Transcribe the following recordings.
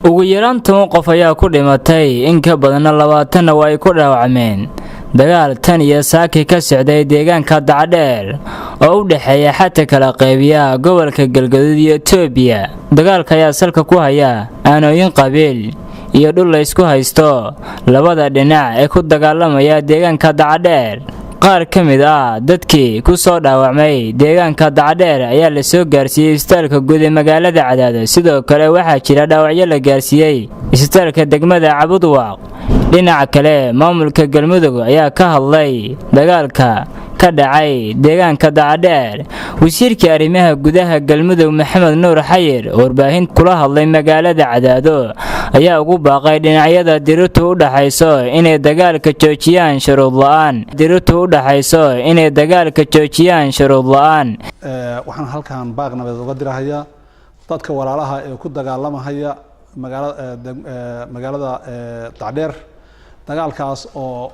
Ugu yaraan 10 qof ayaa ku dhimatay, in ka badanna 20-na waa ay ku dhaawacmeen dagaal tan iyo saaki ka socday deegaanka Dacadheer oo u dhexeeya xadka kala qaybiya gobolka Galgaduud iyo Itoobiya. Dagaalka ayaa salka ku haya aanooyin qabiil iyo dhul la isku haysto labada dhinac ee ku dagaalamaya deegaanka Dacadheer. Qaar ka mid ah dadkii ku soo dhaawacmay deegaanka Dacadheer ayaa la soo gaarsiiyey isbitaalka guud ee magaalada Cadaado. Sidoo kale waxaa jira dhaawacyo la gaarsiiyey isbitaalka degmada Cabudwaaq. Dhinaca kale, maamulka Galmudug ayaa ka hadlay dagaalka ka dhacay deegaanka Dacadheer. Wasiirka arrimaha gudaha Galmudug, Maxamed Nuur Xayir, oo warbaahin kula hadlay magaalada Cadaado, ayaa ugu baaqay dhinacyada dirirtu u dhaxayso inay dagaalka joojiyaan shuruud la'aan, dirirtu u dhaxayso inay dagaalka joojiyaan shuruud la'aan. Waxaan halkan baaq nabadeed uga dirahayaa dadka walaalaha ee ku dagaalamahaya magaalada Dacdheer, dagaalkaas oo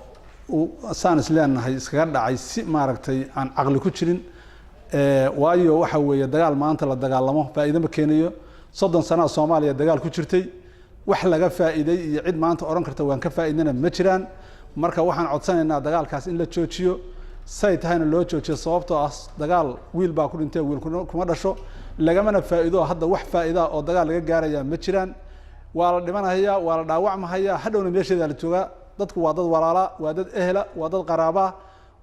saan is leenahay iskaga dhacay si maaragtay aan caqli ku jirin. Waayo, waxa weeye dagaal maanta la dagaalamo faa'iido ma keenayo. 30 sanaa Soomaaliya dagaal ku jirtay, wax laga faa'iiday iyo cid maanta odhan karta waan ka faa'iidnana ma jiraan. Marka waxaan codsanaynaa dagaalkaas in la joojiyo, say tahayna loo joojiyo, sababtoo ah dagaal wiil baa ku dhintay, wiil kuma dhasho, lagamana faa'iido. Hadda wax faa'iidaa oo dagaal laga gaarayaa ma jiraan. Waa la dhimanayaa, waa la dhaawacmahayaa, hadhowna meesheedaa la joogaa. Dadku waa dad walaala, waa dad ehela, waa dad qaraaba,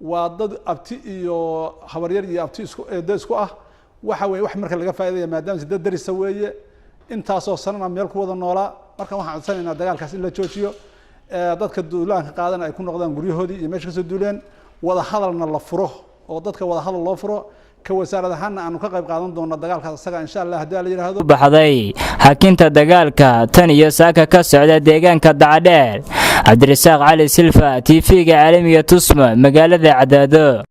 waa dad abti iyo habaryar iyo abti isku eedo isku ah. Waxa weye wax marka laga faaidaya maadaama si dad darisa weeye, intaasoo sanana meel ku wada noolaa. Marka waxaan codsanaynaa dagaalkaas in la joojiyo, dadka duulaanka qaadana ay ku noqdaan guryahoodii iyo meesha kasoo duuleen, wada hadalna la furo oo dadka wada hadal loo furo. Ka wasaarad ahaanna aanu ka qayb qaadan doono dagaalkaas isaga, insha Allah, haddii la yidhaahdo. Baxday xakinta dagaalka tan iyo saaka ka socda deegaanka Dacadheer. Cabdirasaaq Cali Silfa, TV-ga caalamiga Tusma, magaalada Cadaado.